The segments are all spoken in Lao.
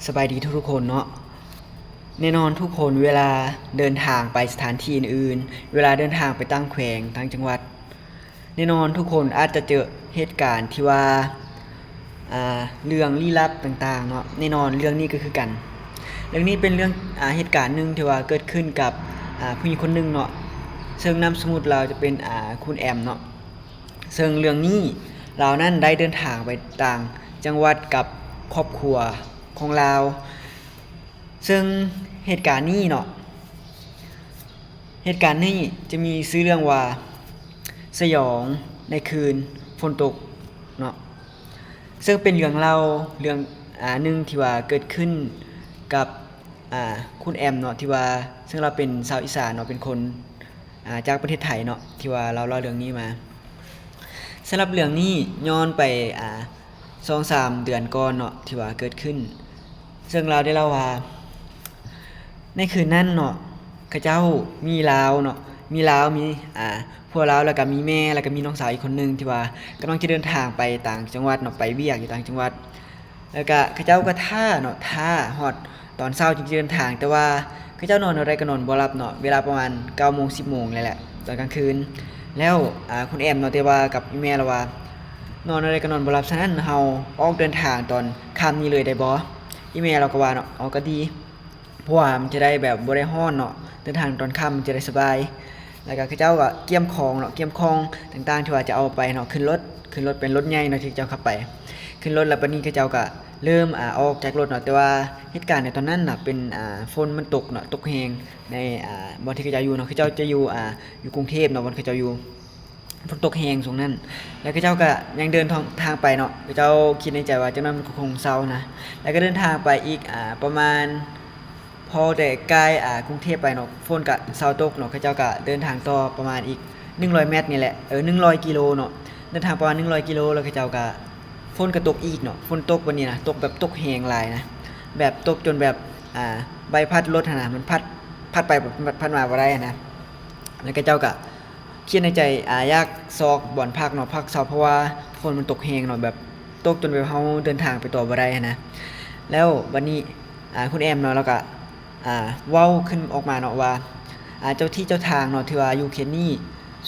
ສະບາຍດີທຸກໆຄົນເນາະ. ແນ່ນອນທຸກຄົນເວລາເດີນທາງໄປສະຖານທີ່ອື່ນໆ, ເວລາເດີນທາງໄປຕ່າງແຂວງ, ຕ່າງຈັງຫວັດ, ແນ່ນອນທຸກຄົນອາດຈະເຈີເຫດການທີ່ວ່າ ອ່າ ເລື່ອງລີ້ລັບຕ່າງໆເນາະ. ແນ່ນອນເລື່ອງນີ້ກໍຄືກັນ. ເລື່ອງນີ້ເປັນເລື່ອງ ອ່າ ເຫດການໜຶ່ງທີ່ວ່າເກີດຂຶ້ນກັບ ອ່າ ຜູ້ຍິງຄົນໜຶ່ງເນາະ, ເຊິ່ງນາມສະໝຸດລາວຈະເປັນ ອ່າ ຄຸນແອມເນາະ. ເຊິ່ງເລື່ອງນີ້ລາວນັ້ນໄດ້ເດີນທາງໄປຕ່າງຈັງຫວັດກັບຄອບຄົວຂອງລາວ. ເຊິ່ງເຫດການນີ້ເນາະ, ເຫດການນີ້ຈະມີຊື່ເລື່ອງວ່າ ສະຫຍອງໃນຄືນຝົນຕົກເນາະ. ເຊິ່ງເປັນເລື່ອງເລົ່າເລື່ອງ ອາ ໜຶ່ງທີ່ວ່າເກີດຂຶ້ນກັບ ອາ ຄຸນແອມເນາະ, ທີ່ວ່າ ເຊິ່ງລາວເປັນຊາວອີສານເນາະ, ເປັນຄົນ ອາ ຈາກປະເທດໄທເນາະ ທີ່ວ່າລາວເລົ່າເລື່ອງນີ້ມາ. ສຳລັບເລື່ອງນີ້ຍ້ອນໄປ ອາ ສອງສາມເດືອນກ່ອນເນາະ ທີ່ວ່າເກີດຂຶ້ນ. ເຊິ່ງລາວໄດ້ເລົ່າວ່າ ໃນຄືນນັ້ນເນາະ ເຂົາເຈົ້າມີລາວເນາະ, ມີລາວ ມີ ອາ ຜົວລາວ ແລ້ວກະມີແມ່ ແລ້ວກະມີນ້ອງສາວອີກຄົນໜຶ່ງ ທີ່ວ່າກຳລັງຈະເດີນທາງໄປຕ່າງຈັງຫວັດເນາະ, ໄປວຽກຢູ່ຕ່າງຈັງຫວັດ. ແລ້ວກະເຂົາເຈົ້າກໍຖ້າເນາະ, ຖ້າຮອດຕອນເຊົ້າຈຶ່ງຈະເດີນທາງ, ແຕ່ວ່າເຂົາເຈົ້ານອນເທົ່າໃດກໍນອນບໍ່ຫຼັບເນາະ, ເວລາປະມານເກົ້າໂມງ ສິບໂມງນີ້ແຫຼະ ຕອນກາງຄືນ. ແລ້ວ ອາ ຄຸນແອມເນາະ ໄດ້ວ່າກັບອີ່ແມ່ລາວວ່າ ນອນເທົ່າໃດກໍນອນບໍ່ຫຼັບ, ສະນັ້ນເຮົາອອກເດີນທາງຕອນຄ່ຳນີ້ເລີຍໄດ້ບໍ່? ອີ່ແມ່ລາວກໍວ່າເນາະ ເອົາ ກໍດີ ເພາະວ່າມັນຈະໄດ້ແບບບໍ່ໄດ້ຮ້ອນເນາະ, ເດີນທາງຕອນຄ່ຳມັນຈະໄດ້ສະບາຍ. ແລ້ວກໍເຂົາເຈົ້າກໍກຽມຂອງເນາະ, ກຽມຂອງຕ່າງໆທີ່ວ່າຈະເອົາໄປເນາະ, ຂຶ້ນລົດ ຂຶ້ນລົດເປັນລົດໃຫຍ່ເນາະ ທີ່ເຂົາເຈົ້າຂັບໄປ. ຂຶ້ນລົດແລ້ວບັດນີ້ເຂົາເຈົ້າກໍເລີ່ມ ອາ ອອກຈາກລົດເນາະ, ແຕ່ວ່າເຫດການໃນຕອນນັ້ນນະເປັນ ອາ ຝົນມັນຕົກເນາະ, ຕົກແຮງໃນ ອາ ບ່ອນທີ່ເຂົາເຈົ້າຢູ່ເນາະ. ເຂົາເຈົ້າຈະຢູ່ ອາ ຢູ່ກຸງເທບເນາະ, ບ່ອນເຂົາເຈົ້າຢູ່ ຝົນຕົກແຮງຊ່ວງນັ້ນ. ແລ້ວເຂົາເຈົ້າກໍຍັງເດີນທາງ ທາງໄປເນາະ, ເຂົາເຈົ້າຄິດໃນໃຈວ່າຈັກໜ່ອຍມັນກໍຄົງເຊົານະ. ແລ້ວກໍເດີນທາງໄປອີກ ອາ ປະມານ ພໍແຕ່ໃກ້ ອາ ກຸງເທບໄປເນາະ, ຝົນກະເຊົາຕົກເນາະ, ເຂົາເຈົ້າກະເດີນທາງຕໍ່ປະມານອີກໜຶ່ງຮ້ອຍແມັດນີ້ແຫຼະ, ເອີ ໜຶ່ງຮ້ອຍກິໂລເນາະ, ເດີນທາງປະມານໜຶ່ງຮ້ອຍກິໂລ ແລ້ວເຂົາເຈົ້າກະ ຝົນກະຕົກອີກເນາະ. ຝົນຕົກບັດນີ້ນະ ຕົກແບບຕົກແຮງຫຼາຍນະ, ແບບຕົກຈົນແບບ ອາ ໃບພັດລົດຫັ້ນນະ ມັນພັດ ພັດໄປພັດມາບໍ່ໄດ້ຫັ້ນນະ. ແລ້ວເຂົາເຈົ້າກະ ຄິດໃນໃຈ ອາ ຢາກຊອກບ່ອນພັກເນາະ, ພັກເຊົາ ເພາະວ່າຝົນມັນຕົກແຮງເນາະ, ແບບຕົກຈົນແບບເຮົາເດີນທາງໄປຕໍ່ບໍ່ໄດ້ຫັ້ນນະ. ແລ້ວບັດນີ້ ອາ ຄຸນແອມເນາະ ລາວກະ ອາ ເວົ້າຂຶ້ນອອກມາເນາະວ່າ ອາ ເຈົ້າທີ່ເຈົ້າທາງເນາະ ທີ່ວ່າຢູ່ເຂດນີ້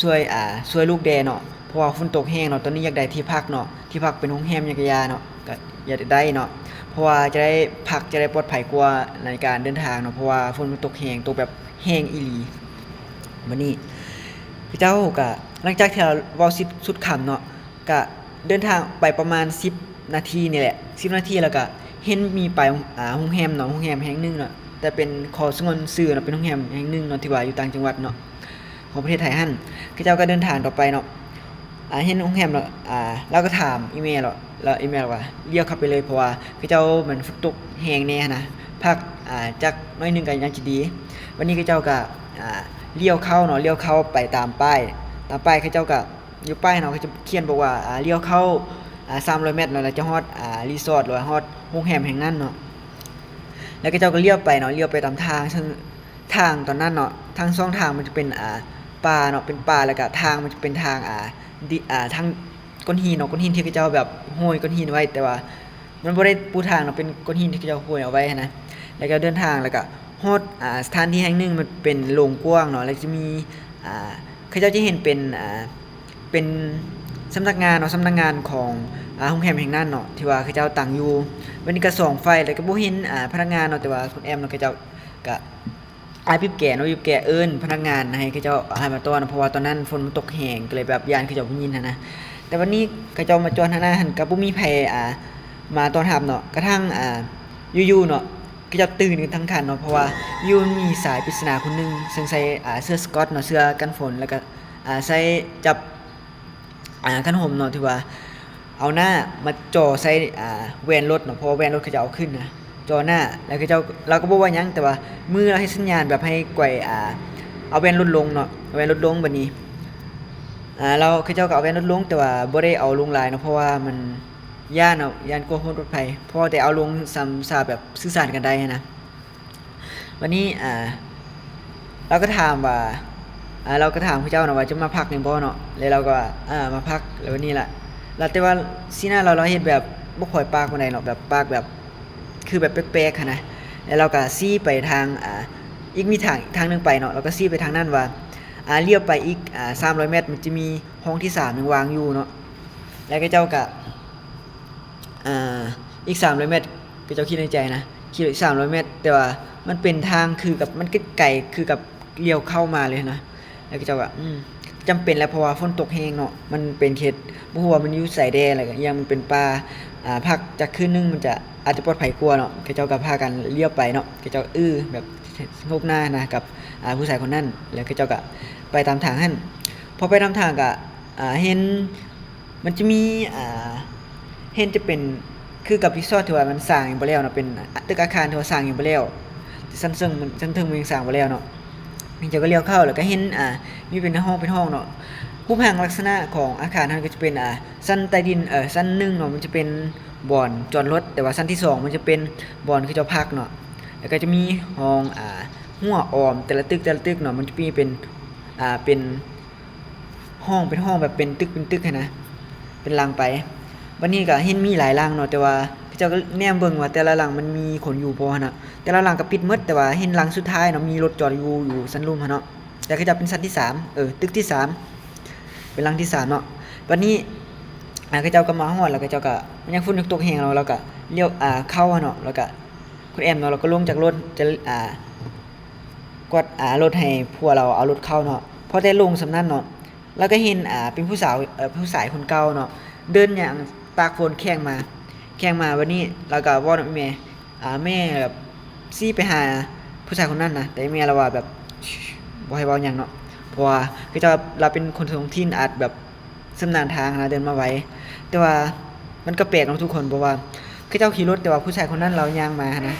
ຊ່ວຍ ອາ ຊ່ວຍລູກແດ່ເນາະ, ເພາະວ່າຝົນຕົກແຮງເນາະ, ຕອນນີ້ຢາກໄດ້ທີ່ພັກເນາະ, ທີ່ພັກເປັນໂຮງແຮມຫຍັງກະຢ່າເນາະ, ກະຢາກໄດ້ເນາະ, ເພາະວ່າຈະໄດ້ພັກ ຈະໄດ້ປອດໄພກວ່າໃນການເດີນທາງເນາະ, ເພາະວ່າຝົນມັນຕົກແຮງ ຕົກແບບແຮງອີ່ຫຼີ. ບັດນີ້ເຂົາເຈົ້າກະ ຫຼັງຈາກທີ່ລາວເວົ້າສຸດ ສຸດຄຳເນາະ ກະເດີນທາງໄປປະມານສິບນາທີນີ້ແຫຼະ, ສິບນາທີ ແລ້ວກະເຫັນມີປ້າຍ ອາ ໂຮງແຮມເນາະ, ໂຮງແຮມແຫ່ງໜຶ່ງເນາະ, ແຕ່ເປັນຂໍສະຫງວນຊື່ເນາະ, ເປັນໂຮງແຮມແຫ່ງໜຶ່ງເນາະ ທີ່ວ່າຢູ່ຕ່າງຈັງຫວັດເນາະ ຂອງປະເທດໄທຫັ້ນ. ເຂົາເຈົ້າກໍເດີນທາງຕໍ່ໄປເນາະ, ອາ ເຫັນໂຮງແຮມແລ້ວ ອາ ລາວກໍຖາມອີ່ແມ່ເນາະ, ແລ້ວອີ່ແມ່ວ່າລ້ຽວເຂົ້າໄປເລີຍ ເພາະວ່າເຂົາເຈົ້າແມ່ນຝົນຕົກແຮງແດ່ຫັ້ນນະ, ພັກ ອາ ຈັກໜ້ອຍໜຶ່ງກໍຍັງຈະດີ. ບັດນີ້ເຂົາເຈົ້າກໍ ອາ ລ້ຽວເຂົ້າເນາະ, ລ້ຽວເຂົ້າໄປຕາມປ້າຍ, ຕາມປ້າຍເຂົາເຈົ້າກໍ ຢູ່ປ້າຍເນາະ ເຂົາຈະຂຽນບອກວ່າ ອາ ລ້ຽວເຂົ້າ ອາ ສາມຮ້ອຍແມັດເນາະ ແລ້ວຈະຮອດ ອາ ຣີສອດ ຫຼືວ່າຮອດໂຮງແຮມແຫ່ງນັ້ນເນາະ. ແລ້ວເຂົາເຈົ້າກໍລ້ຽວໄປເນາະ, ລ້ຽວໄປຕາມທາງ ເຊິ່ງທາງຕອນນັ້ນເນາະ ທັງສອງທາງມັນຈະເປັນ ອາ ປ່າເນາະ, ເປັນປ່າ ແລ້ວກະທາງມັນຈະເປັນທາງ ອາ ດິ ອາ ທາງກ້ອນຫີນເນາະ, ກ້ອນຫີນທີ່ເຂົາເຈົ້າແບບໂຮຍກ້ອນຫີນໄວ້ ແຕ່ວ່າ ມັນບໍ່ໄດ້ປູທາງເນາະ, ເປັນກ້ອນຫີນທີ່ເຂົາເຈົ້າຫ້ວຍເອົາໄວ້ຫັ້ນນະ. ແລ້ວກໍເດີນທາງ ແລ້ວກໍຮອດ ອາ ສະຖານທີ່ແຫ່ງໜຶ່ງ ມັນເປັນໂລງກວ້າງເນາະ, ແລ້ວຈະມີ ອາ ເຂົາເຈົ້າຈະເຫັນເປັນ ອາ ເປັນສຳນັກງານເນາະ, ສຳນັກງານຂອງ ອາ ໂຮງແຮມແຫ່ງນັ້ນເນາະ ທີ່ວ່າເຂົາເຈົ້າຕັ້ງຢູ່. ບັດນີ້ກໍສ່ອງໄຟ ແລ້ວກໍບໍ່ເຫັນ ອາ ພະນັກງານເນາະ, ແຕ່ວ່າຄຸນແອມເນາະ ເຂົາເຈົ້າກໍ ອາ ບີບແກເນາະ, ບີບແກເອີ້ນພະນັກງານໃຫ້ເຂົາເຈົ້າ ອາ ໃຫ້ມາຕ້ອນ ເພາະວ່າຕອນນັ້ນຝົນມັນຕົກແຮງ ກໍເລີຍແບບຢ້ານເຂົາເຈົ້າບໍ່ຍິນຫັ້ນນະ. ແຕ່ບັດນີ້ເຂົາເຈົ້າມາຈອດຫັ້ນນະ, ຫັ້ນກໍບໍ່ມີໃຜ ອາ ມາຕ້ອນຮັບເນາະ. ກະທັ່ງ ອາ ຢູ່ໆເນາະ ເຂົາເຈົ້າຕື່ນກັນທັງຄັນເນາະ, ເພາະວ່າຢູ່ມັນມີຊາຍປິດສະໜາຄົນໜຶ່ງ ເຊິ່ງໃສ່ ອາ ເສື້ອສະກອດເນາະ, ເສື້ອກັນຝົນ ແລ້ວກະ ອາ ໃສ່ຈັບ ອາ ຄັນຫົມເນາະ ທີ່ວ່າເອົາໜ້າມາຈ່ອໃສ່ ອາ ແວ່ນລົດເນາະ, ເພາະວ່າແວ່ນລົດເຂົາເຈົ້າເອົາຂຶ້ນນະ, ຈ່ອໜ້າ ແລ້ວເຂົາເຈົ້າ ລາວກໍບໍ່ວ່າຫຍັງ, ແຕ່ວ່າມືລາວເຮັດສັນຍານແບບໃຫ້ໄກວ ອາ ເອົາແວ່ນລົດລົງເນາະ, ເອົາແວ່ນລົດລົງ. ບັດນີ້ ອາ ລາວ ເຂົາເຈົ້າກໍເອົາແວ່ນລົດລົງ ແຕ່ວ່າບໍ່ໄດ້ເອົາລົງຫຼາຍເນາະ, ເພາະວ່າມັນຢ້ານເນາະ, ຢ້ານກົວໂຮດປອດໄພ, ພໍແຕ່ເອົາລົງສ່ຳຊາແບບສື່ສານກັນໄດ້ຫັ້ນນະ. ບັດນີ້ ອາ ລາວກໍຖາມວ່າ ອາ ລາວກໍຖາມເຂົາເຈົ້າເນາະວ່າ ຈະມາພັກນີ້ບໍ່ເນາະ, ແລ້ວລາວກໍວ່າ ອາ ມາພັກ ແລ້ວບັດນີ້ລະ ລາວ ແຕ່ວ່າສີໜ້າລາວ ລາວເຮັດແບບບໍ່ຄ່ອຍປາກປານໃດເນາະ, ແບບປາກແບບ ຄືແບບແປກໆຫັ້ນນະ ແລ້ວລາວກໍຊີ້ໄປທາງ ອ່າ ອີກມີທາງ ທາງໜຶ່ງໄປເນາະ ລາວກໍຊີ້ໄປທາງນັ້ນວ່າ ອ່າ ລ້ຽວໄປອີກ ອ່າ ສາມຮ້ອຍແມັດ ມັນຈະມີຫ້ອງທີສາມຍັງວ່າງຢູ່ເນາະ ແລ້ວເຂົາເຈົ້າກໍ ອ່າ ອີກສາມຮ້ອຍແມັດ ເຂົາເຈົ້າຄິດໃນໃຈນະ ຄິດສາມຮ້ອຍແມັດ ແຕ່ວ່າມັນເປັນທາງຄືກັບ ມັນໃກ້ໆຄືກັບລ້ຽວເຂົ້າມາເລີຍນະ ແລ້ວເຂົາເຈົ້າກໍ ອືມ ຈຳເປັນແຫຼະ ເພາະວ່າຝົນຕົກແຮງເນາະ ມັນເປັນເຂດ ບໍ່ຮູ້ວ່າມັນຢູ່ໃສແດ່ ແລ້ວກໍອີກຢ່າງມັນເປັນປ່າ ອ່າ ພັກຈັກຄືນໜຶ່ງ ມັນຈະ ອາດຈະປອດໄພກວ່າເນາະ ເຂົາເຈົ້າກໍພາກັນລ້ຽວໄປເນາະ ເຂົາເຈົ້າ ອື ແບບ ສະຫງົບໜ້ານະກັບ ອ່າ ຜູ້ຊາຍຄົນນັ້ນ ແລ້ວເຂົາເຈົ້າກໍໄປຕາມທາງຫັ້ນ ພໍໄປຕາມທາງກໍ ອ່າ ເຫັນ ມັນຈະມີ ອ່າ ເຫັນຈະເປັນຄືກັບຣີສອດທີ່ວ່າມັນສ້າງຍັງບໍ່ແລ້ວເນາະ ເປັນຕຶກອາຄານທີ່ວ່າສ້າງຍັງບໍ່ແລ້ວ ຊັ້ນເທິງ ຊັ້ນເທິງມັນຍັງສ້າງບໍ່ແລ້ວເນາະ ເຂົາເຈົ້າກໍລ້ຽວເຂົ້າ ແລ້ວກໍເຫັນ ອ່າ ມີເປັນຫ້ອງເປັນຫ້ອງເນາະ ຮູບຮ່າງລັກສະນະຂອງອາຄານຫັ້ນກໍຈະເປັນ ອ່າ ຊັ້ນໃຕ້ດິນ ເອີ ຊັ້ນໜຶ່ງເນາະ ມັນຈະເປັນບ່ອນຈອດລົດ ແຕ່ວ່າຊັ້ນທີສອງມັນຈະເປັນບ່ອນເຂົາເຈົ້າພັກເນາະ ແລ້ວກໍຈະມີຫ້ອງ ອ່າ ຮົ້ວອ້ອມແຕ່ລະຕຶກ ແຕ່ລະຕຶກເນາະ ມັນຈະມີເປັນ ອ່າ ເປັນ ຫ້ອງເປັນຫ້ອງແບບເປັນຕຶກເປັນຕຶກຫັ້ນນະ ເປັນຫຼັງໄປ ບັດນີ້ກໍເຫັນມີຫຼາຍຫຼັງເນາະ ແຕ່ວ່າເຂົາເຈົ້າກໍແນມເບິ່ງວ່າແຕ່ລະຫຼັງມັນມີຄົນຢູ່ບໍ່ຫັ້ນນະ ແຕ່ລະຫຼັງກໍປິດໝົດ ແຕ່ວ່າເຫັນຫຼັງສຸດທ້າຍເນາະ ມີລົດຈອດຢູ່ ຢູ່ຊັ້ນລຸ່ມຫັ້ນເນາະ ແຕ່ເຂົາເຈົ້າເປັນຊັ້ນທີສາມ ເອີ ຕຶກທີສາມ ເປັນຫຼັງທີສາມເນາະ ບັດນີ້ ອ່າ ເຂົາເຈົ້າກໍມາຮອດ ແລ້ວເຂົາເຈົ້າກໍ ມັນຍັງຝົນຍັງຕົກແຮງເນາະ ແລ້ວກໍລ້ຽວ ອ່າ ເຂົ້າຫັ້ນເນາະ ແລ້ວກໍຄຸນແອມເນາະ ລາວກໍລົງຈາກລົດ ຈະ ອ່າ ກວດ ອ່າ ລົດໃຫ້ຜົວລາວເອົາລົດເຂົ້າເນາະ ພໍແຕ່ລົງສ່ຳນັ້ນເນາະ ລາວກໍເຫັນ ອ່າ ເປັນຜູ້ສາວ ເອີ ຜູ້ຊາຍຄົນເກົ່າເນາະ ເດີນຍ່າງຕາກຝົນແຂ່ງມາ ແຂ່ງມາ ບັດນີ້ລາວກໍເວົ້ານຳແມ່ ອ່າ ແມ່ແບບຊີ້ໄປຫາຜູ້ຊາຍຄົນນັ້ນນະ ແຕ່ແມ່ລາວວ່າແບບ ບໍ່ໃຫ້ເວົ້າຫຍັງເນາະ ເພາະວ່າເຂົາເຈົ້າ ລາວເປັນຄົນທ້ອງຖິ່ນ ອາດແບບ ຊຳນານທາງຫັ້ນນະ ເດີນມາໄວ ແຕ່ວ່າມັນກໍແປກເນາະທຸກຄົນ ເພາະວ່າເຂົາເຈົ້າຂີ່ລົດ ແຕ່ວ່າຜູ້ຊາຍຄົນນັ້ນລາວຍ່າງມາຫັ້ນນະ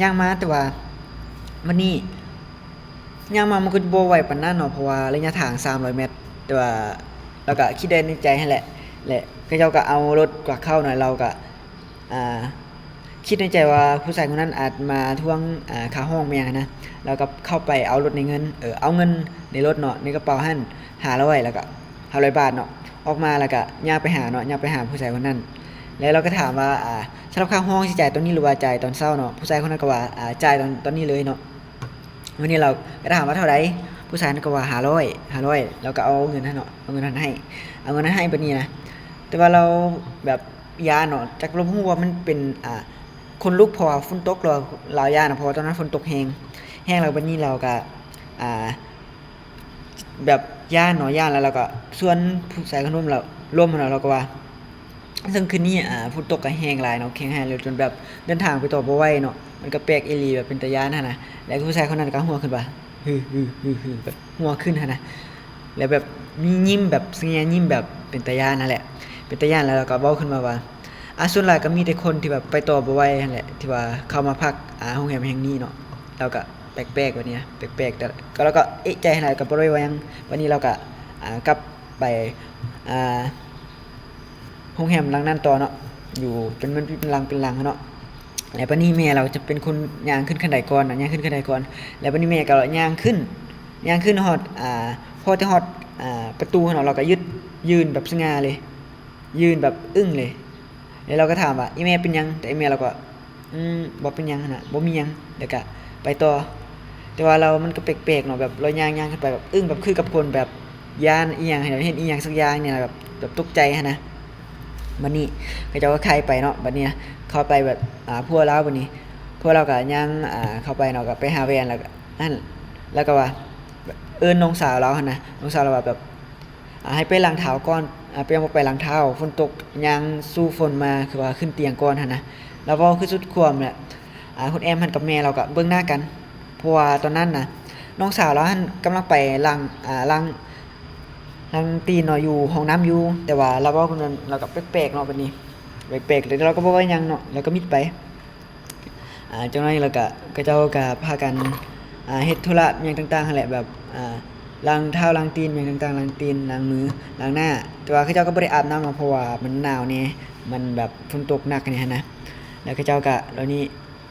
ຍ່າງມາ ແຕ່ວ່າບັດນີ້ຍ່າງມາມັນກໍບໍ່ໄວປານນັ້ນເນາະ ເພາະວ່າໄລຍະທາງສາມຮ້ອຍແມັດ ແຕ່ວ່າລາວກໍຄິດໄດ້ໃນໃຈຫັ້ນແຫຼະ ແລະ ເຂົາເຈົ້າກໍເອົາລົດກວາດເຂົ້າເນາະ ລາວກໍ ອ່າ ຄິດໃນໃຈວ່າຜູ້ຊາຍຄົນນັ້ນອາດມາທວງ ອ່າ ຄ່າຫ້ອງແມ່ນຫຍັງຫັ້ນນະ ລາວກໍເຂົ້າໄປເອົາລົດໃນເງິນ ເອີ ເອົາເງິນໃນລົດເນາະ ໃນກະເປົາຫັ້ນຫ້າຮ້ອຍ ແລ້ວກໍຫ້າຮ້ອຍບາດເນາະ ອອກມາແລ້ວກໍຍ່າງໄປຫາເນາະ ຍ່າງໄປຫາຜູ້ຊາຍຄົນນັ້ນ ແລ້ວລາວກໍຖາມວ່າ ອ່າ ສຳລັບຄ່າຫ້ອງຊິຈ່າຍຕອນນີ້ ຫຼືວ່າຈ່າຍຕອນເຊົ້າເນາະ ຜູ້ຊາຍຄົນນັ້ນກໍວ່າ ອ່າ ຈ່າຍຕອນ ຕອນນີ້ເລີຍເນາະ ວັນນີ້ລາວກໍຖາມວ່າເທົ່າໃດ ຜູ້ຊາຍນັ້ນກໍວ່າຫ້າຮ້ອຍ ຫ້າຮ້ອຍ ລາວກໍເອົາເງິນຫັ້ນເນາະ ເອົາເງິນຫັ້ນໃຫ້ ເອົາເງິນຫັ້ນໃຫ້ ບັດນີ້ນະ ແຕ່ວ່າລາວແບບຢ້ານເນາະ ຈັກລາວບໍ່ຮູ້ວ່າມັນເປັນ ອ່າ ຂົນລຸກ ເພາະວ່າຝົນຕົກ ລາວ ລາວຢ້ານນະ ເພາະວ່າຕອນນັ້ນຝົນຕົກແຮງ ແຮງ ແລ້ວບັດນີ້ລາວກໍ ອ່າ ແບບຢ້ານເນາະ ຢ້ານ ແລ້ວລາວກໍຊວນຜູ້ຊາຍຄົນນັ້ນລົມ ລົມຫັ້ນນະ ລາວກໍວ່າ ເຊິ່ງຄືນນີ້ ອ່າ ຝົນຕົກກໍແຮງຫຼາຍເນາະ ແຮງຫຼາຍເລີຍ ຈົນແບບເດີນທາງໄປຕໍ່ບໍ່ໄຫວເນາະ ມັນກໍແປກອີ່ຫຼີ ແບບເປັນຕາຢ້ານຫັ້ນນະ ແລ້ວຜູ້ຊາຍຄົນນັ້ນກໍຫົວຂຶ້ນວ່າ ຮືໆໆ ແບບຫົວຂຶ້ນຫັ້ນນະ ແລ້ວແບບມີຍິ້ມແບບສະແງຍິ້ມແບບເປັນຕາຢ້ານຫັ້ນແຫຼະ ເປັນຕາຢ້ານ ແລ້ວລາວກໍເວົ້າຂຶ້ນມາວ່າ ອ່າ ສ່ວນຫຼາຍກໍມີແຕ່ຄົນທີ່ແບບໄປຕໍ່ບໍ່ໄຫວຫັ້ນແຫຼະ ທີ່ວ່າເຂົ້າມາພັກ ອ່າ ໂຮງແຮມແຫ່ງນີ້ເນາະ ລາວກໍແປກໆ ແບບນີ້ນະ ແປກໆ ແຕ່ ກໍ ລາວກໍເອະໃຈຫັ້ນແຫຼະ ກໍບໍ່ໄດ້ວ່າຫຍັງ ບັດນີ້ລາວກໍ ອ່າ ກັບໄປ ອ່າ ໂຮງແຮມຫຼັງນັ້ນຕໍ່ເນາະ ຢູ່ເປັນ ເປັນຫຼັງເປັນຫຼັງເນາະ ແລ້ວບັດນີ້ແມ່ລາວຈະເປັນຄົນຍ່າງຂຶ້ນຂັ້ນໄດກ່ອນນະ ຍ່າງຂຶ້ນຂັ້ນໄດກ່ອນ ແລ້ວບັດນີ້ແມ່ກໍຍ່າງຂຶ້ນ ຍ່າງຂຶ້ນຮອດ ອ່າ ພໍແຕ່ຮອດ ອ່າ ປະຕູຫັ້ນເນາະ ລາວກໍຢືນ ຢືນແບບສະຫງ່າເລີຍ ຢືນແບບອຶ້ງເລີຍ ແລ້ວລາວກໍຖາມວ່າ ອີ່ແມ່ເປັນຫຍັງ? ແຕ່ອີ່ແມ່ລາວກໍ ອືມ ບໍ່ເປັນຫຍັງຫັ້ນນະ ບໍ່ມີຫຍັງ ແລ້ວກະໄປຕໍ່ ແຕ່ວ່າລາວມັນກໍແປກໆເນາະ ແບບລາວຍ່າງໆຂຶ້ນໄປແບບອຶ້ງ ແບບຄືກັບຄົນແບບຢ້ານອີ່ຫຍັງ ເຫັນ ເຫັນອີ່ຫຍັງສັກຢ່າງນີ້ນະ ແບບ ແບບຕົກໃຈຫັ້ນນະ ບັດນີ້ເຂົາເຈົ້າກໍໄຂໄປເນາະ ບັດນີ້ນະ ເຂົ້າໄປແບບ ອ່າ ຜົວລາວ ບັດນີ້ຜົວລາວກໍຍ່າງ ອ່າ ເຂົ້າໄປເນາະ ກໍໄປຫາແວ່ນ ແລ້ວກໍ ຫັ້ນ ແລ້ວກໍວ່າ ເອີ້ນນ້ອງສາວລາວຫັ້ນນະ ນ້ອງສາວລາວວ່າແບບ ອ່າ ໃຫ້ໄປລ້າງເທົ້າກ່ອນ ອ່າ ໄປ ຍັງບໍ່ໄປລ້າງເທົ້າ ຝົນຕົກ ຍ່າງສູ້ຝົນມາ ຄືວ່າຂຶ້ນຕຽງກ່ອນຫັ້ນນະ ລາວເວົ້າຄືສຸດຄວາມແຫຼະ ອ່າ ຄຸນແອມຫັ້ນກັບແມ່ລາວກໍເບິ່ງໜ້າກັນ ເພາະວ່າຕອນນັ້ນນະ ນ້ອງສາວລາວຫັ້ນກຳລັງໄປລ້າງ ອ່າ ລ້າງ ລ້າງຕີນເນາະ ຢູ່ຫ້ອງນ້ຳຢູ່ ແຕ່ວ່າລາວເວົ້າຄົນນັ້ນ ລາວກໍແປກໆເນາະ ບັດນີ້ແປກໆ ແລ້ວລາວກໍບໍ່ເວົ້າຫຍັງເນາະ ລາວກໍມິດໄປ. ອ່າ ຈັກໜ້ອຍແລ້ວກະ ເຂົາເຈົ້າກະພາກັນ ອ່າ ເຮັດທຸລະຫຍັງຕ່າງໆຫັ້ນແຫຼະ ແບບ ອ່າ ລ້າງເທົ້າລ້າງຕີນຫຍັງຕ່າງໆ ລ້າງຕີນ ລ້າງມື ລ້າງໜ້າ ແຕ່ວ່າເຂົາເຈົ້າກໍບໍ່ໄດ້ອາບນ້ຳເນາະ ເພາະວ່າມັນໜາວແດ່ ມັນແບບຝົນຕົກໜັກນີ້ຫັ້ນນະ ແລ້ວເຂົາເຈົ້າກະ ແລ້ວນີ້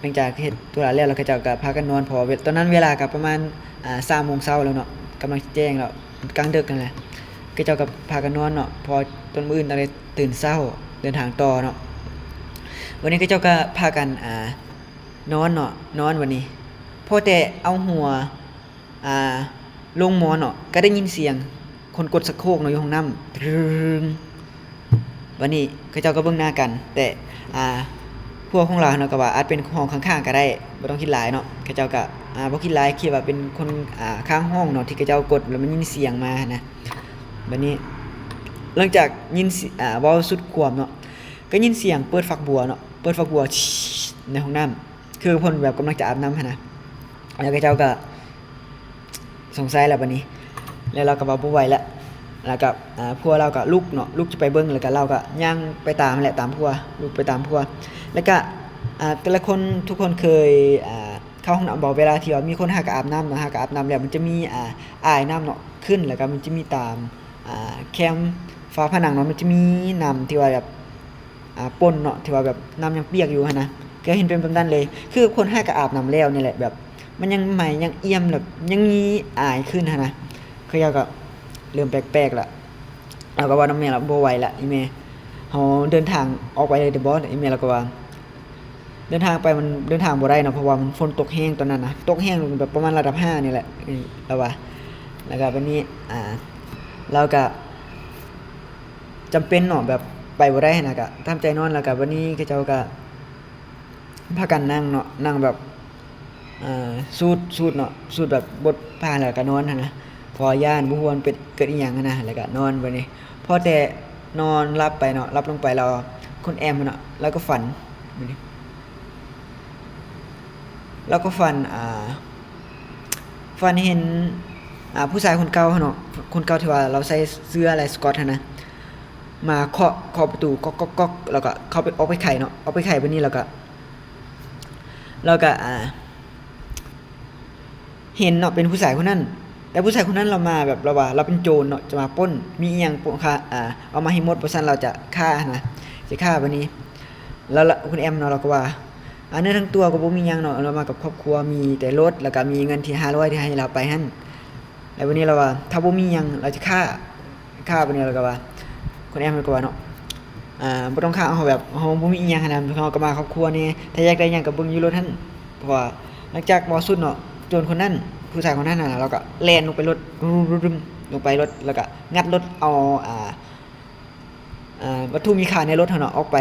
ຫຼັງຈາກເຮັດທຸລະແລ້ວ ແລ້ວເຂົາເຈົ້າກະພາກັນນອນ ເພາະວ່າເວ ຕອນນັ້ນເວລາກະປະມານ ອ່າ ສາມໂມງເຊົ້າແລ້ວເນາະ ກຳລັງຊິແຈ້ງແລ້ວ ກາງດຶກຫັ້ນແຫຼະ ເຂົາເຈົ້າກໍພາກັນນອນເນາະ ເພາະວ່າຕອນມື້ອື່ນຕ້ອງໄດ້ຕື່ນເຊົ້າເດີນທາງຕໍ່ເນາະ ວັນນີ້ເຂົາເຈົ້າກໍພາກັນ ອ່າ ນອນເນາະ ນອນບັດນີ້ ພໍແຕ່ເອົາຫົວ ອ່າ ລົງໝອນເນາະ ກໍໄດ້ຍິນສຽງຄົນກົດສະໂຄກເນາະ ຢູ່ຫ້ອງນ້ຳ ຕຶງ. ບັດນີ້ເຂົາເຈົ້າກໍເບິ່ງໜ້າກັນ ແຕ່ ອ່າ ພວກຂອງລາວເນາະ ກໍວ່າອາດເປັນຫ້ອງຂ້າງໆກໍໄດ້ ບໍ່ຕ້ອງຄິດຫຼາຍເນາະ. ເຂົາເຈົ້າກໍ ອ່າ ບໍ່ຄິດຫຼາຍ ຄິດວ່າເປັນຄົນ ອ່າ ຂ້າງຫ້ອງເນາະ ທີ່ເຂົາເຈົ້າກົດ ແລ້ວມັນຍິນສຽງມາຫັ້ນນະ. ບັດນີ້ ຫຼັງຈາກຍິນ ອ່າ ເວົ້າສຸດຄວາມເນາະ ກໍຍິນສຽງເປີດຝັກບົວເນາະ ເປີດຝັກບົວ ໃນຫ້ອງນ້ຳ ຄືເພິ່ນແບບກຳລັງຈະອາບນ້ຳຫັ້ນນະ. ແລ້ວເຂົາເຈົ້າກໍສົງໄສແລ້ວບັດນີ້ ແລ້ວລາວກໍວ່າບໍ່ໄຫວແລ້ວ ແລ້ວກໍ ອ່າ ຜົວລາວກໍລຸກເນາະ ລຸກຈະໄປເບິ່ງ ແລ້ວກໍລາວກໍຍ່າງໄປຕາມຫັ້ນແຫຼະ ຕາມຜົວ ລຸກໄປຕາມຜົວ. ແລ້ວກໍ ອ່າ ແຕ່ລະຄົນ ທຸກຄົນເຄີຍ ອ່າ ເຂົ້າຫ້ອງນ້ຳບໍ່? ເວລາທີ່ວ່າມີຄົນຫາກະອາບນ້ຳເນາະ ຫາກະອາບນ້ຳແລ້ວ ມັນຈະມີ ອ່າ ອາຍນ້ຳເນາະຂຶ້ນ ແລ້ວກໍມັນຈະມີຕາມ ອ່າ ແຄມຝາຜະໜັງເນາະ ມັນຈະມີນ້ຳທີ່ວ່າແບບ ອ່າ ປົນເນາະ ທີ່ວ່າແບບນ້ຳຍັງປຽກຢູ່ຫັ້ນນະ ກໍເຫັນເປັນແບບນັ້ນເລີຍ ຄືຄົນຫາກະອາບນ້ຳແລ້ວນີ້ແຫຼະ ແບບມັນຍັງໄໝ້ ຍັງອ່ຽມ ແບບຍັງມີອາຍຂຶ້ນຫັ້ນນະ. ເຂົາເຈົ້າກໍເລີ່ມແປກໆລະ ລາວກໍເວົ້ານຳແມ່ລາວ ບໍ່ໄຫວລະອີ່ແມ່ ເຮົາເດີນທາງອອກໄປເລີຍໄດ້ບໍ່? ອີ່ແມ່ລາວກໍວ່າ ເດີນທາງໄປມັນເດີນທາງບໍ່ໄດ້ເນາະ ເພາະວ່າມັນຝົນຕົກແຮງຕອນນັ້ນນະ ຕົກແຮງແບບປະມານລະດັບຫ້ານີ້ແຫຼະ ລາວວ່າ. ແລ້ວກໍບັດນີ້ ອ່າ ລາວກໍຈຳເປັນເນາະ ແບບໄປບໍ່ໄດ້ຫັ້ນນະ ກໍຕາມໃຈນອນ. ແລ້ວກໍບັດນີ້ເຂົາເຈົ້າກໍພາກັນນັ່ງເນາະ ນັ່ງແບບ ອ່າ ສູດ ສູດເນາະ ສູດແບບບົດຜ້າ ແລ້ວກໍນອນຫັ້ນນະ ເພາະວ່າຢ້ານ ບໍ່ຮູ້ວ່າມັນເປັນ ເກີດອີ່ຫຍັງຫັ້ນນະ ແລ້ວກໍນອນບັດນີ້. ພໍແຕ່ນອນຫຼັບໄປເນາະ ຫຼັບລົງໄປແລ້ວ ຄຸນແອມຫັ້ນເນາະ ລາວກໍຝັນ ລາວກໍຝັນ ອ່າ ຝັນເຫັນ ອ່າ ຜູ້ຊາຍຄົນເກົ່າຫັ້ນເນາະ ຄົນເກົ່າທີ່ວ່າລາວໃສ່ເສື້ອລາຍສະກອດຫັ້ນນະ ມາເຄາະ ເຄາະປະຕູ ກອກໆໆ ແລ້ວກໍເຂົ້າໄປ ອອກໄປໄຂເນາະ ອອກໄປໄຂ. ບັດນີ້ລາວກໍ ລາວກໍ ອ່າ ເຫັນເນາະ ເປັນຜູ້ຊາຍຄົນນັ້ນ ແຕ່ຜູ້ຊາຍຄົນນັ້ນລາວມາແບບ ລາວວ່າລາວເປັນໂຈນເນາະ ຈະມາປຸ້ນ ມີອີ່ຫຍັງ ເອົາມາໃຫ້ໝົດ ບໍ່ຊັ້ນລາວຈະຂ້າຫັ້ນນະ ຈະຂ້າ. ບັດນີ້ລາວ ລາວ ຄຸນແອມເນາະ ລາວກໍວ່າ ອ່າ ເນື້ອທັງຕົວກໍບໍ່ມີຫຍັງເນາະ ລາວມາກັບຄອບຄົວ ມີແຕ່ລົດ ແລ້ວກໍມີເງິນທີ່ຫ້າຮ້ອຍທີ່ໃຫ້ລາວໄປຫັ້ນ. ແລ້ວບັດນີ້ລາວວ່າ ຖ້າບໍ່ມີຫຍັງລາວຈະຂ້າ ຂ້າ. ບັດນີ້ລາວກໍວ່າ ຄຸນແອມລາວກໍວ່າເນາະ ອ່າ ບໍ່ຕ້ອງຂ້າ ເຮົາແບບ ເຮົາບໍ່ມີອີ່ຫຍັງຫັ້ນນະ ເຮົາກໍມາຄອບຄົວແດ່ ຖ້າຢາກໄດ້ຫຍັງກໍເບິ່ງຢູ່ລົດຫັ້ນ. ເພາະວ່າຫຼັງຈາກເວົ້າສຸດເນາະ ໂຈນຄົນນັ້ນ ຜູ້ຊາຍຄົນນັ້ນນະ ລາວກໍແລ່ນລົງໄປລົດ ຣຶມ ລົງໄປລົດ ແລ້ວກໍງັດລົດ ເອົາ ອ່າ ອ່າ ວັດຖຸມີຄ່າໃນລົດຫັ້ນເນາະ ອອກໄປ.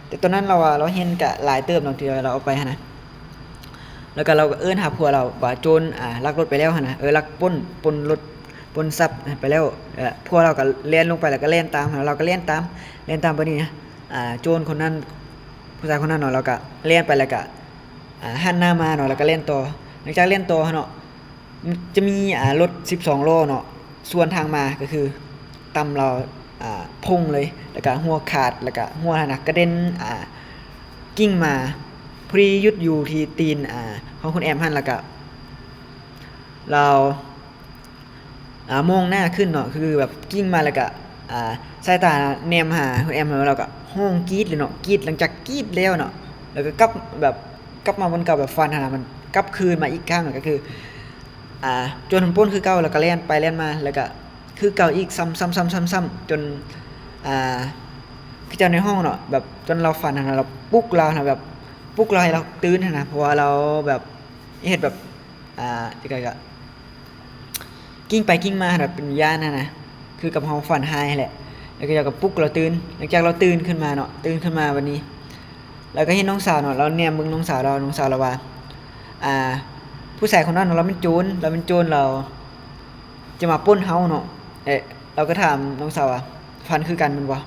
ແຕ່ຕອນນັ້ນລາວວ່າລາວເຫັນກະຫຼາຍເຕີບເນາະ ທີ່ວ່າລາວອອກໄປຫັ້ນນະ. ແລ້ວກະລາວກໍເອີ້ນຫາຜົວລາວວ່າ ໂຈນ ອ່າ ລັກລົດໄປແລ້ວຫັ້ນນະ ເອີ ລັກປຸ້ນ ປຸ້ນລົດ ປຸ້ນຊັບໄປແລ້ວ. ແລ້ວຜົວລາວກໍແລ່ນລົງໄປ ແລ້ວກໍແລ່ນຕາມ ລາວກໍແລ່ນຕາມ ແລ່ນຕາມ. ບັດນີ້ ອ່າ ໂຈນຄົນນັ້ນ ຜູ້ຊາຍຄົນນັ້ນເນາະ ລາວກໍແລ່ນໄປ ແລ້ວກໍ ອ່າ ຫັນໜ້າມາເນາະ ແລ້ວກໍແລ່ນຕໍ່. ຫຼັງຈາກແລ່ນຕໍ່ເນາະ ຈະມີ ອ່າ ລົດສິບສອງລໍ້ເນາະ ສວນທາງມາ ກໍຄືຕຳລາວ ອ່າ ພົງເລີຍ ແລ້ວກະຫົວຂາດ ແລ້ວກະຫົວຫັ້ນນະກະເດັນ ອ່າ ກິ້ງມາ ພໍດີຢຸດຢູ່ທີ່ຕີນ ອ່າ ຂອງຄຸນແອມຫັ້ນ. ແລ້ວກະລາວ ອ່າ ມອງໜ້າຂຶ້ນເນາະ ຄືແບບກິ້ງມາ ແລ້ວກະ ອ່າ ສາຍຕາແນມຫາຄຸນແອມ ແລ້ວລາວກະຮ້ອງກຣີດເລີຍເນາະ ກຣີດ. ຫຼັງຈາກກຣີດແລ້ວເນາະ ແລ້ວກະກັບ ແບບກັບມາບ່ອນເກົ່າ ແບບຝັນຫັ້ນນະ ມັນກັບຄືນມາອີກຄັ້ງ ກໍຄື ອ່າ ໂຈນຫັ້ນປຸ້ນຄືເກົ່າ ແລ້ວກໍແລ່ນໄປແລ່ນມາ ແລ້ວກໍຄືເກົ່າອີກ ຊ້ຳໆໆໆ ຈົນ ອ່າ ເຂົາເຈົ້າໃນຫ້ອງເນາະ ແບບຈົນລາວຝັນຫັ້ນນະ ລາວປຸກລາວຫັ້ນນະ ແບບປຸກລາວໃຫ້ລາວຕື່ນຫັ້ນນະ ເພາະວ່າລາວແບບເຮັດແບບ ອ່າ ຈັ່ງໃດກໍ ກິ້ງໄປກິ້ງມາ ແບບເປັນຢ້ານຫັ້ນນະ ຄືກັບເຮົາຝັນຮ້າຍຫັ້ນແຫຼະ. ແລ້ວເຂົາເຈົ້າກໍປຸກລາວຕື່ນ ຫຼັງຈາກລາວຕື່ນຂຶ້ນມາເນາະ ຕື່ນຂຶ້ນມາບັດນີ້ ລາວກໍເຫັນນ້ອງສາວເນາະ ລາວແນມເບິ່ງນ້ອງສາວລາວ ນ້ອງສາວລາວວ່າ ອ່າ ຜູ້ຊາຍຄົນນັ້ນລາວແມ່ນໂຈນ ລາວແມ່ນໂຈນ ລາວຈະມາປຸ້ນເຮົາເນາະ. ເອະ ລາວກໍຖາມນ້ອງສາວວ່າ ຝັນຄືກັນແມ່ນບໍ່?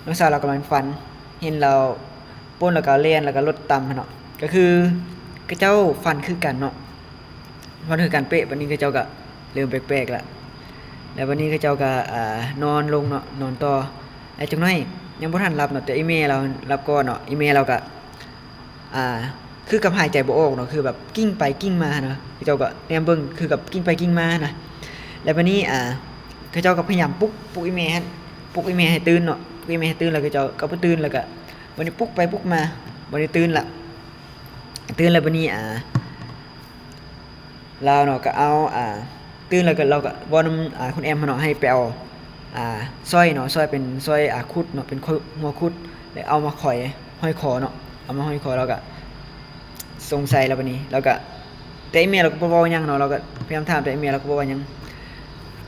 ນ້ອງສາວລາວກໍແມ່ນຝັນ ເຫັນລາວປຸ້ນ ແລ້ວກໍແລ່ນ ແລ້ວກໍລົດຕຳຫັ້ນເນາະ ກໍຄືເຂົາເຈົ້າຝັນຄືກັນເນາະ. ເວົ້າຄືກັນເປະ ບັດນີ້ເຂົາເຈົ້າກໍເລີ່ມແປກໆລະ ແລ້ວບັດນີ້ເຂົາເຈົ້າກໍ ອ່າ ນອນລົງເນາະ ນອນຕໍ່. ແລ້ວຈັກໜ້ອຍຍັງບໍ່ທັນຫຼັບເນາະ ແຕ່ອີ່ແມ່ລາວຫຼັບກ່ອນເນາະ ອີ່ແມ່ລາວກໍ ອ່າ ຄືກັບຫາຍໃຈບໍ່ອອກເນາະ ຄືແບບກິ້ງໄປກິ້ງມານະ ເຂົາເຈົ້າກໍແນມເບິ່ງ ຄືກັບກິ້ງໄປກິ້ງມານະ. ແລ້ວບັດນີ້ ອ່າ ເຂົາເຈົ້າກໍພະຍາຍາມປຸກ ປຸກອີ່ແມ່ຫັ້ນ ປຸກອີ່ແມ່ໃຫ້ຕື່ນເນາະ ປຸກອີ່ແມ່ໃຫ້ຕື່ນ ແລ້ວເຂົາເຈົ້າກໍບໍ່ຕື່ນ ແລ້ວກໍບັດນີ້ປຸກໄປປຸກມາ ບັດນີ້ຕື່ນລະ ຕື່ນແລ້ວບັດນີ້ ອ່າ ລາວເນາະ ກໍເອົາ ອ່າ ຕື່ນແລ້ວກໍ ລາວກໍເວົ້ານຳ ອ່າ ຄຸນແອມຫັ້ນເນາະ ໃຫ້ໄປເອົາ ອ່າ ຊ້ອຍເນາະ ຊ້ອຍເປັນຊ້ອຍ ອ່າ ຂຸດເນາະ ເປັນ ຫົວຂຸດ ແລ້ວເອົາມາຂ້ອຍຫ້ອຍຄໍເນາະ ເອົາມາຫ້ອຍຄໍ ລາວກໍ ສົງໄສແລ້ວບັດນີ້ ລາວກໍ ແຕ່ອີເມລລາວກໍບໍ່ເວົ້າຫຍັງເນາະ ລາວກໍພະຍາຍາມຖາມ ແຕ່ອີເມລລາວກໍບໍ່ເວົ້າຫຍັງ.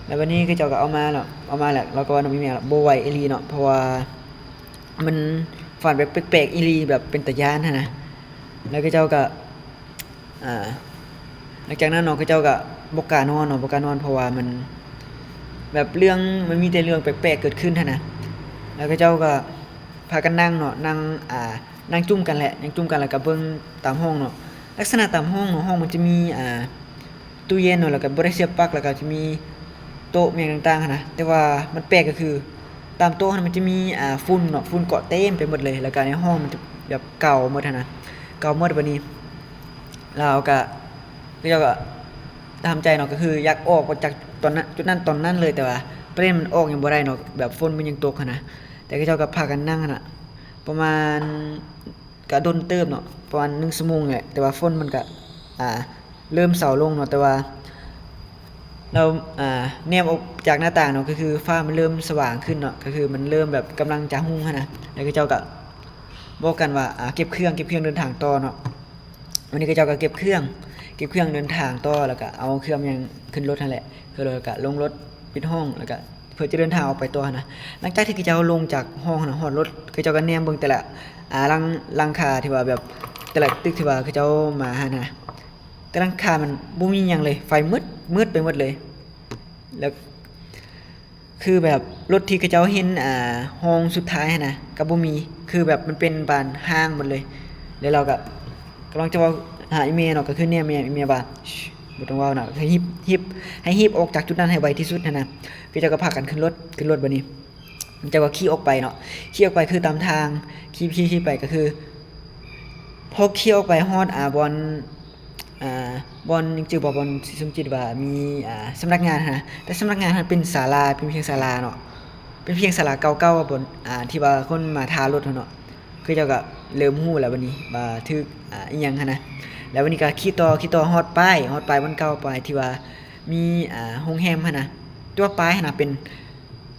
ແລ້ວບັດນີ້ເຂົາເຈົ້າກໍເອົາມາແລ້ວ ເອົາມາແລ້ວ ລາວກໍວ່ານຳອີເມລ ບໍ່ໄຫວອີ່ຫຼີເນາະ ເພາະວ່າມັນຝັນແບບແປກໆອີ່ຫຼີ ແບບເປັນຕາຢ້ານຫັ້ນນະ. ແລ້ວເຂົາເຈົ້າກໍ ອ່າ ຫຼັງຈາກນັ້ນເນາະ ເຂົາເຈົ້າກໍບໍ່ກ້ານອນເນາະ ບໍ່ກ້ານອນ ເພາະວ່າມັນ ແບບເລື່ອງ ມັນມີແຕ່ເລື່ອງແປກໆເກີດຂຶ້ນຫັ້ນນະ. ແລ້ວເຂົາເຈົ້າກໍພາກັນນັ່ງເນາະ ນັ່ງ ອ່າ ນັ່ງຈຸ້ມກັນແຫຼະ ນັ່ງຈຸ້ມກັນ ແລ້ວກໍເບິ່ງຕາມຫ້ອງເນາະ ລັກສະນະຕາມຫ້ອງເນາະ ຫ້ອງມັນຈະມີ ອ່າ ຕູ້ເຢັນເນາະ ແລ້ວກໍບໍ່ໄດ້ສຽບປລັກ ແລ້ວກໍຈະມີໂຕະ ແມ່ງຕ່າງໆຫັ້ນນະ. ແຕ່ວ່າມັນແປກກໍຄື ຕາມໂຕະຫັ້ນມັນຈະມີ ອ່າ ຝຸ່ນເນາະ ຝຸ່ນເກາະເຕັມໄປໝົດເລີຍ ແລ້ວກໍໃນຫ້ອງມັນຈະແບບເກົ່າໝົດຫັ້ນນະ ເກົ່າໝົດ. ບັດນີ້ລາວກໍ ເຂົາເຈົ້າກໍຕາມໃຈເນາະ ກໍຄືຢາກອອກມາຈາກຕອນນັ້ນ ຈຸດນັ້ນຕອນນັ້ນເລີຍ ແຕ່ວ່າປະເດັນມັນອອກຍັງບໍ່ໄດ້ເນາະ ແບບຝົນມັນຍັງຕົກຫັ້ນນະ. ແຕ່ເຂົາເຈົ້າກໍພາກັນນັ່ງຫັ້ນນະ ປະມານ ກະດົນເຕີບເນາະ ປະມານໜຶ່ງຊົ່ວໂມງນີ້ແຫຼະ ແຕ່ວ່າຝົນມັນກະ ອ່າ ເລີ່ມເຊົາລົງເນາະ. ແຕ່ວ່າລາວ ອ່າ ແນມອອກຈາກໜ້າຕ່າງເນາະ ກໍຄືຟ້າມັນເລີ່ມສະຫວ່າງຂຶ້ນເນາະ ກໍຄືມັນເລີ່ມແບບກຳລັງຈະຮຸ່ງຫັ້ນນະ. ແລ້ວເຂົາເຈົ້າກະບອກກັນວ່າ ອ່າ ເກັບເຄື່ອງ ເກັບເຄື່ອງເດີນທາງຕໍ່ເນາະ. ວັນນີ້ເຂົາເຈົ້າກະເກັບເຄື່ອງ ເກັບເຄື່ອງເດີນທາງຕໍ່ ແລ້ວກະເອົາເຄື່ອງຫຍັງຂຶ້ນລົດຫັ້ນແຫຼະ ຂຶ້ນລົດ ແລ້ວກະລົງລົດ ປິດຫ້ອງ ແລ້ວກະເພື່ອຈະເດີນທາງອອກໄປຕໍ່ຫັ້ນນະ. ຫຼັງຈາກທີ່ເຂົາເຈົ້າລົງຈາກຫ້ອງຫັ້ນນະ ຮອດລົດ ເຂົາເຈົ້າກໍແນມເບິ່ງແຕ່ລະ ອ່າ ຫຼັງ ຫຼັງຄາທີ່ວ່າແບບ ແຕ່ລະຕຶກທີ່ວ່າເຂົາເຈົ້າມາຫັ້ນນະ ແຕ່ຫຼັງຄາມັນບໍ່ມີຫຍັງເລີຍ ໄຟມືດ ມືດໄປໝົດເລີຍ. ແລ້ວຄືແບບລົດທີ່ເຂົາເຈົ້າເຫັນ ອ່າ ຫ້ອງສຸດທ້າຍຫັ້ນນະ ກໍບໍ່ມີ ຄືແບບມັນເປັນບ້ານຮ້າງໝົດເລີຍ. ແລ້ວລາວກໍກຳລັງຈະເວົ້າຫາອີ່ແມ່ເນາະ ກໍຄືແນມແມ່ ອີ່ແມ່ວ່າ ບໍ່ຕ້ອງເວົ້ານະ ໃຫ້ຮີບ ຮີບ ໃຫ້ຮີບອອກຈາກຈຸດນັ້ນໃຫ້ໄວທີ່ສຸດຫັ້ນນະ. ເຂົາເຈົ້າກໍພາກັນຂຶ້ນລົດ ຂຶ້ນລົດບັດນີ້ ເຂົາເຈົ້າກໍຂີ່ອອກໄປເນາະ ຂີ່ອອກໄປຄືຕາມທາງ ຂີ່ ຂີ່ ຂີ່ໄປ ກໍຄື ພໍຂີ່ອອກໄປຮອດ ອ່າ ບ່ອນ ອ່າ ບ່ອນ ຍັງຈື່ບໍ່ ບ່ອນທີ່ສົມຈິດວ່າມີ ອ່າ ສຳນັກງານຫັ້ນນະ ແຕ່ສຳນັກງານຫັ້ນເປັນສາລາ ເປັນພຽງສາລາເນາະ ເປັນພຽງສາລາເກົ່າໆ ບ່ອນ ອ່າ ທີ່ວ່າຄົນມາຖ້າລົດຫັ້ນເນາະ. ເຂົາເຈົ້າກໍເລີ່ມຮູ້ແລ້ວບັດນີ້ວ່າຖືກ ອ່າ ອີ່ຫຍັງຫັ້ນນະ. ແລ້ວບັດນີ້ກໍຂີ່ຕໍ່ ຂີ່ຕໍ່ຮອດປ້າຍ ຮອດປ້າຍບ່ອນເກົ່າ ປ້າຍທີ່ວ່າມີ ອ່າ ໂຮງແຮມຫັ້ນນະ ແຕ່ວ່າປ້າຍຫັ້ນນະເປັນ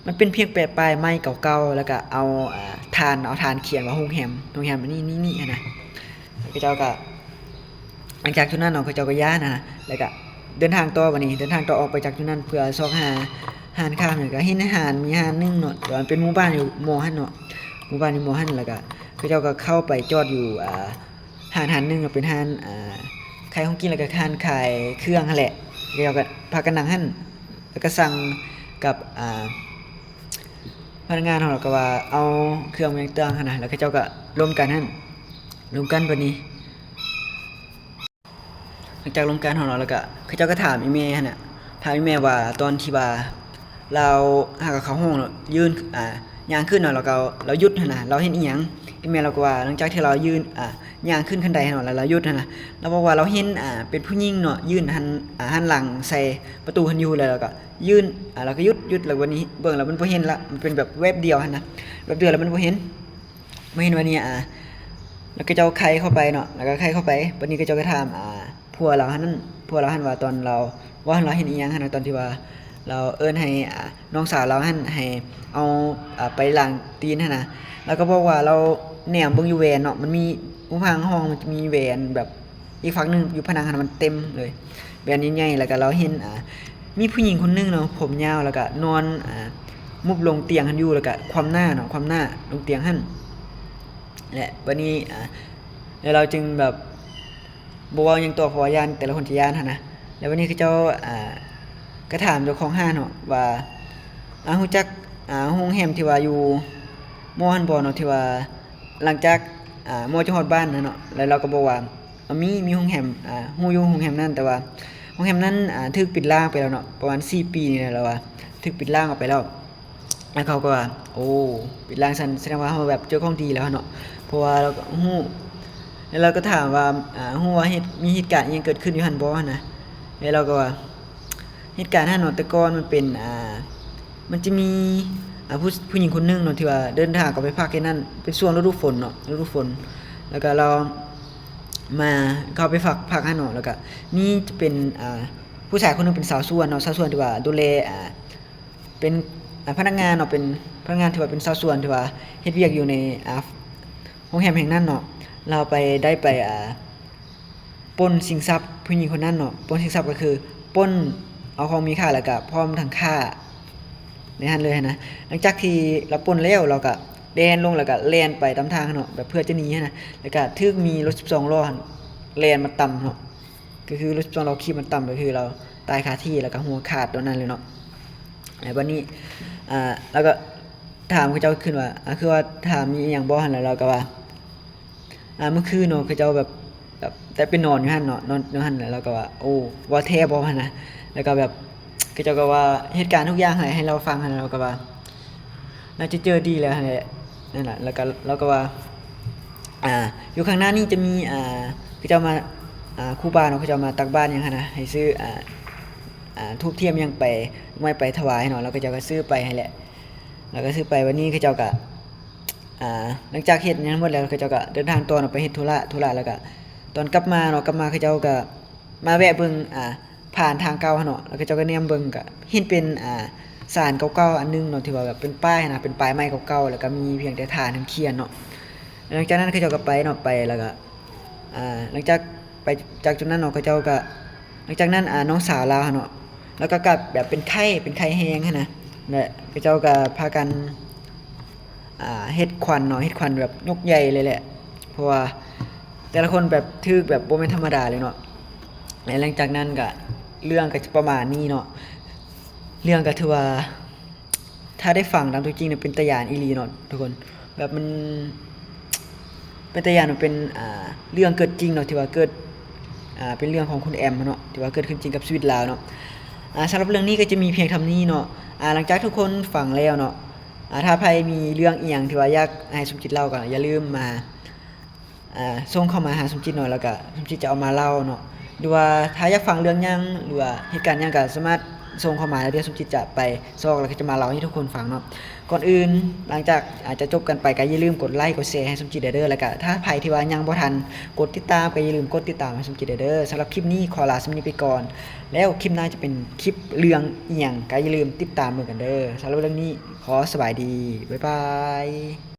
ມັນເປັນພຽງແຕ່ປ້າຍໄມ້ເກົ່າໆ ແລ້ວກໍເອົາ ອ່າ ຖ່ານ ເອົາຖ່ານຂຽນວ່າໂຮງແຮມ ໂຮງແຮມອັນນີ້ ນີ້ ນີ້ຫັ້ນນະ. ເຂົາເຈົ້າກໍ ຫຼັງຈາກຈຸດນັ້ນເນາະ ເຂົາເຈົ້າກໍຢ້ານນະ ແລ້ວກໍເດີນທາງຕໍ່ ບັດນີ້ເດີນທາງຕໍ່ອອກໄປຈາກຈຸດນັ້ນ ເພື່ອຊອກຫາຮ້ານຄ້າຫຍັງ ກໍເຫັນຮ້ານ ມີຮ້ານໜຶ່ງເນາະ ແຕ່ວ່າມັນເປັນໝູ່ບ້ານຢູ່ມໍຫັ້ນເນາະ ໝູ່ບ້ານຢູ່ມໍຫັ້ນ. ແລ້ວກໍເຂົາເຈົ້າກໍເຂົ້າໄປຈອດຢູ່ ອ່າ ຮ້ານ ຮ້ານໜຶ່ງ ເປັນຮ້ານ ອ່າ ຂາຍຂອງກິນ ແລ້ວກໍຮ້ານຂາຍເຄື່ອງຫັ້ນແຫຼະ. ເຂົາເຈົ້າກໍພາກັນນັ່ງຫັ້ນ ແລ້ວກໍສັ່ງກັບ ອ່າ ພະນັກງານເຮົາ ແລ້ວກໍວ່າເອົາເຄື່ອງຫຍັງຕ່າງຫັ້ນນະ ແລ້ວເຂົາເຈົ້າກໍລົມກັນຫັ້ນ ລົມກັນບັດນີ້ ຫຼັງຈາກລົມກັນເຮົາເນາະ ແລ້ວກໍເຂົາເຈົ້າກໍຖາມອີ່ແມ່ຫັ້ນນະ ຖາມອີ່ແມ່ວ່າຕອນທີ່ວ່າລາວຫາກໍເຂົ້າຫ້ອງເນາະ ຢືນ ອ່າ ຍ່າງຂຶ້ນເນາະ ແລ້ວກໍລາວຢຸດຫັ້ນນະ ລາວເຫັນອີ່ຫຍັງ? ອີ່ແມ່ລາວກໍວ່າ ຫຼັງຈາກທີ່ລາວຢືນ ອ່າ ຍ່າງຂຶ້ນຂັ້ນໄດຫັ້ນເນາະ ແລ້ວລາວຢຸດຫັ້ນນະ ລາວບອກວ່າລາວເຫັນ ອ່າ ເປັນຜູ້ຍິງເນາະ ຢືນຫັນ ອ່າ ຫັນຫຼັງໃສ່ປະຕູຫັ້ນຢູ່ ແລ້ວລາວກໍຢືນ ອ່າ ລາວກໍຢຸດ ຢຸດ ແລ້ວບັດນີ້ເບິ່ງແລ້ວມັນບໍ່ເຫັນລະ ມັນເປັນແບບແວບດຽວຫັ້ນນະ ແວບດຽວແລ້ວມັນບໍ່ເຫັນ ມາເຫັນວ່ານີ້ ອ່າ ແລ້ວເຂົາເຈົ້າໄຂເຂົ້າໄປເນາະ ແລ້ວກໍໄຂເຂົ້າໄປ ບັດນີ້ເຂົາເຈົ້າກໍຖາມ ອ່າ ຜົວລາວຫັ້ນ ຜົວລາວຫັ້ນວ່າຕອນລາວ ວ່າລາວເຫັນອີ່ຫຍັງຫັ້ນນະ ຕອນທີ່ວ່າລາວເອີ້ນໃຫ້ ອ່າ ນ້ອງສາວລາວຫັ້ນໃຫ້ເອົາ ອ່າ ໄປລ້າງຕີນຫັ້ນນະ ລາວກໍບອກວ່າລາວແນມເບິ່ງຢູ່ແວ່ນເນາະ ມັນມີ ຢູ່ຂ້າງຫ້ອງມັນຈະມີແວ່ນແບບ ອີກຝັ່ງໜຶ່ງຢູ່ຜະນັງຫັ້ນນະ ມັນເຕັມເລີຍ ແວ່ນໃຫຍ່ໆ ແລ້ວກໍລາວເຫັນ ອ່າ ມີຜູ້ຍິງຄົນໜຶ່ງເນາະ ຜົມຍາວ ແລ້ວກໍນອນ ອ່າ ມຸບລົງຕຽງຫັ້ນຢູ່ ແລ້ວກໍຄວ່ຳໜ້າເນາະ ຄວ່ຳໜ້າລົງຕຽງຫັ້ນ ແລະ ບັດນີ້ ອ່າ ແລ້ວລາວຈຶ່ງແບບບໍ່ເວົ້າຫຍັງຕໍ່ ເພາະວ່າຢ້ານ ແຕ່ລະຄົນຈະຢ້ານຫັ້ນນະ. ແລ້ວບັດນີ້ເຂົາເຈົ້າ ອ່າ ກໍຖາມເຈົ້າຂອງຮ້ານເນາະວ່າ ອ່າ ຮູ້ຈັກ ອ່າ ໂຮງແຮມທີ່ວ່າຢູ່ມໍຫັ້ນບໍ່ເນາະ ທີ່ວ່າຫຼັງຈາກ ອ່າ ມໍຈະຮອດບ້ານຫັ້ນເນາະ ແລ້ວລາວກໍບອກວ່າ ອ່າ ມີ ມີໂຮງແຮມ ອ່າ ຮູ້ຢູ່ໂຮງແຮມນັ້ນ ແຕ່ວ່າໂຮງແຮມນັ້ນ ອ່າ ຖືກປິດລ້າງໄປແລ້ວເນາະ ປະມານສີ່ປີນີ້ແຫຼະ ລາວວ່າຖືກປິດລ້າງອອກໄປແລ້ວ. ແລ້ວເຂົາກໍວ່າ ໂອ້ ປິດລ້າງຊັ້ນ ສະແດງວ່າເຮົາແບບເຈີຂອງດີແລ້ວເນາະ ເພາະວ່າລາວກໍຮູ້ ແລ້ວລາວກໍຖາມວ່າ ອ່າ ຮູ້ວ່າເຫດ ມີເຫດການອີ່ຫຍັງເກີດຂຶ້ນຢູ່ຫັ້ນບໍ່ຫັ້ນນະ ແລ້ວລາວກໍວ່າ ເຫດການຫັ້ນເນາະ ແຕ່ກ່ອນມັນເປັນ ອ່າ ມັນຈະມີ ອ່າ ຜູ້ ຜູ້ຍິງຄົນໜຶ່ງເນາະ ທີ່ວ່າເດີນທາງເຂົ້າໄປພັກທີ່ນັ້ນ ເປັນຊ່ວງລະດູຝົນເນາະ ລະດູຝົນ ແລ້ວກໍລາວມາ ເຂົ້າໄປພັກ ພັກຫັ້ນເນາະ ແລ້ວກໍມີ ຈະເປັນ ອ່າ ຜູ້ຊາຍຄົນໜຶ່ງເປັນຊາວສວນເນາະ ຊາວສວນທີ່ວ່າດູແລ ອ່າ ເປັນ ອ່າ ພະນັກງານເນາະ ເປັນພະນັກງານທີ່ວ່າເປັນຊາວສວນທີ່ວ່າເຮັດວຽກຢູ່ໃນ ອ່າ ໂຮງແຮມແຫ່ງນັ້ນເນາະ ລາວໄປ ໄດ້ໄປ ອ່າ ປຸ້ນຊິງຊັບຜູ້ຍິງຄົນນັ້ນເນາະ. ປຸ້ນຊິງຊັບກໍຄືປຸ້ນເອົາຂອງມີຄ່າ ແລ້ວກໍພ້ອມທັງຂ້າໃນຫັ້ນເລີຍຫັ້ນນະ. ຫຼັງຈາກທີ່ລາວປຸ້ນແລ້ວ ລາວກໍແລ່ນລົງ ແລ້ວກໍແລ່ນໄປຕາມທາງຫັ້ນເນາະ ແບບເພື່ອຈະໜີຫັ້ນນະ. ແລ້ວກໍຖືກມີລົດສິບສອງລໍ້ຫັ້ນແລ່ນມາຕຳເນາະ ກໍຄືລົດສິບສອງລໍ້ຂີ່ມາຕຳ ກໍຄືລາວຕາຍຄາທີ່ ແລ້ວກໍຫົວຂາດຕອນນັ້ນເລີຍເນາະ. ແລ້ວບັດນີ້ ອ່າ ລາວກໍຖາມເຂົາເຈົ້າຄືນວ່າ ອ່າ ຄືວ່າຖາມມີອີ່ຫຍັງບໍ່ຫັ້ນ ແລ້ວລາວກໍວ່າ ອ່າ ມື້ຄືນເນາະ ເຂົາເຈົ້າແບບ ແບບແຕ່ໄປນອນຢູ່ຫັ້ນເນາະ ນອນຢູ່ຫັ້ນ ແລ້ວລາວກໍວ່າ ໂອ້ ເວົ້າແທ້ບໍ່ຫັ້ນນະ. ແລ້ວກໍແບບ ເຂົາເຈົ້າກໍວ່າເຫດການທຸກຢ່າງໃຫ້ ໃຫ້ລາວຟັງຫັ້ນ ແລ້ວລາວກໍວ່າ ໜ້າຈະເຈີດີແລ້ວຫັ້ນແຫຼະ ນັ້ນລະ. ແລ້ວກໍ ລາວກໍວ່າ ອ່າ ຢູ່ຂ້າງໜ້ານີ້ຈະມີ ອ່າ ເຂົາເຈົ້າມາ ອ່າ ຄູບາເນາະ ເຂົາເຈົ້າມາຕັກບາດຫຍັງຫັ້ນນະ ໃຫ້ຊື້ ອ່າ ອ່າ ທູບທຽນຫຍັງໄປ ດອກໄມ້ໄປຖວາຍເນາະ. ແລ້ວເຂົາເຈົ້າກໍຊື້ໄປຫັ້ນແຫຼະ ແລ້ວກໍຊື້ໄປ. ບັດນີ້ເຂົາເຈົ້າກໍ ອ່າ ຫຼັງຈາກເຮັດຫຍັງໝົດແລ້ວ ເຂົາເຈົ້າກໍເດີນທາງຕໍ່ເນາະ ໄປເຮັດທຸລະ ທຸລະ. ແລ້ວກໍຕອນກັບມາເນາະ ກັບມາເຂົາເຈົ້າກໍມາແວະເບິ່ງ ອ່າ ຜ່ານທາງເກົ່າຫັ້ນເນາະ ແລ້ວເຂົາເຈົ້າກໍແນມເບິ່ງ ກໍເຫັນເປັນ ອ່າ ສານເກົ່າໆອັນໜຶ່ງເນາະ ທີ່ວ່າແບບເປັນປ້າຍຫັ້ນນະ ເປັນປ້າຍໄມ້ເກົ່າໆ ແລ້ວກໍມີພຽງແຕ່ຖານຂຽນເນາະ. ຫຼັງຈາກນັ້ນເຂົາເຈົ້າກໍໄປເນາະ ໄປ ແລ້ວກໍ ອ່າ ຫຼັງຈາກໄປຈາກຈຸດນັ້ນເນາະ ເຂົາເຈົ້າກໍ ຫຼັງຈາກນັ້ນ ອ່າ ນ້ອງສາວລາວຫັ້ນເນາະ ແລ້ວກໍ ກໍແບບເປັນໄຂ້ ເປັນໄຂ້ແຮງຫັ້ນນະ ແລະ ເຂົາເຈົ້າກໍພາກັນ ອ່າ ເຮັດຂວັນເນາະ ເຮັດຂວັນແບບຍົກໃຫຍ່ເລີຍແຫຼະ ເພາະວ່າແຕ່ລະຄົນແບບຖືກແບບບໍ່ແມ່ນທຳມະດາເລີຍເນາະ. ແລະ ຫຼັງຈາກນັ້ນກໍເລື່ອງກໍຈະປະມານນີ້ເນາະ ເລື່ອງກໍຖືວ່າ ຖ້າໄດ້ຟັງຕາມຕົວຈິງນະ ເປັນຕາຢ້ານອີ່ຫຼີເນາະທຸກຄົນ. ແບບມັນເປັນຕາຢ້ານ ມັນເປັນ ອ່າ ເລື່ອງເກີດຈິງເນາະ ທີ່ວ່າເກີດ ອ່າ ເປັນເລື່ອງຂອງຄຸນແອມເນາະ ທີ່ວ່າເກີດຂຶ້ນຈິງກັບຊີວິດລາວເນາະ. ອ່າ ສຳລັບເລື່ອງນີ້ກໍຈະມີພຽງເທົ່ານີ້ເນາະ. ອ່າ ຫຼັງຈາກທຸກຄົນຟັງແລ້ວເນາະ ອ່າ ຖ້າໃຜມີເລື່ອງອີ່ຫຍັງທີ່ວ່າຢາກໃຫ້ສົມຈິດເລົ່າ ກໍຢ່າລືມມາ ອ່າ ສົ່ງເຂົ້າມາຫາສົມຈິດເນາະ ແລ້ວກະສົມຈິດຈະເອົາມາເລົ່າເນາະ ຫຼືວ່າຖ້າຢາກຟັງເລື່ອງຫຍັງ ຫຼືວ່າເຫດການຫຍັງ ກະສາມາດສົ່ງເຂົ້າມາ ແລ້ວດຽວສົມຈິດຈະໄປຊອກ ແລ້ວກະຈະມາເລົ່າໃຫ້ທຸກຄົນຟັງເນາະ. ກ່ອນອື່ນ ຫຼັງຈາກ ອາ ຈະຈົບກັນໄປ ກະຢ່າລືມກົດໄລກົດແຊໃຫ້ສົມຈິດແດ່ເດີ ແລ້ວກະຖ້າໃຜທີ່ວ່າຍັງບໍ່ທັນກົດຕິດຕາມ ກະຢ່າລືມກົດຕິດຕາມໃຫ້ສົມຈິດແດ່ເດີ. ສຳລັບຄລິບນີ້ຂໍລາສ່ຳນີ້ໄປກ່ອນ ແລ້ວຄລິບໜ້າຈະເປັນຄລິບເລື່ອງອີ່ຫຍັງ ກະຢ່າລືມຕິດຕາມເບິ່ງກັນເດີ. ສຳລັບເລື່ອງນີ້ຂໍສະບາຍດີ ບາຍບາຍ.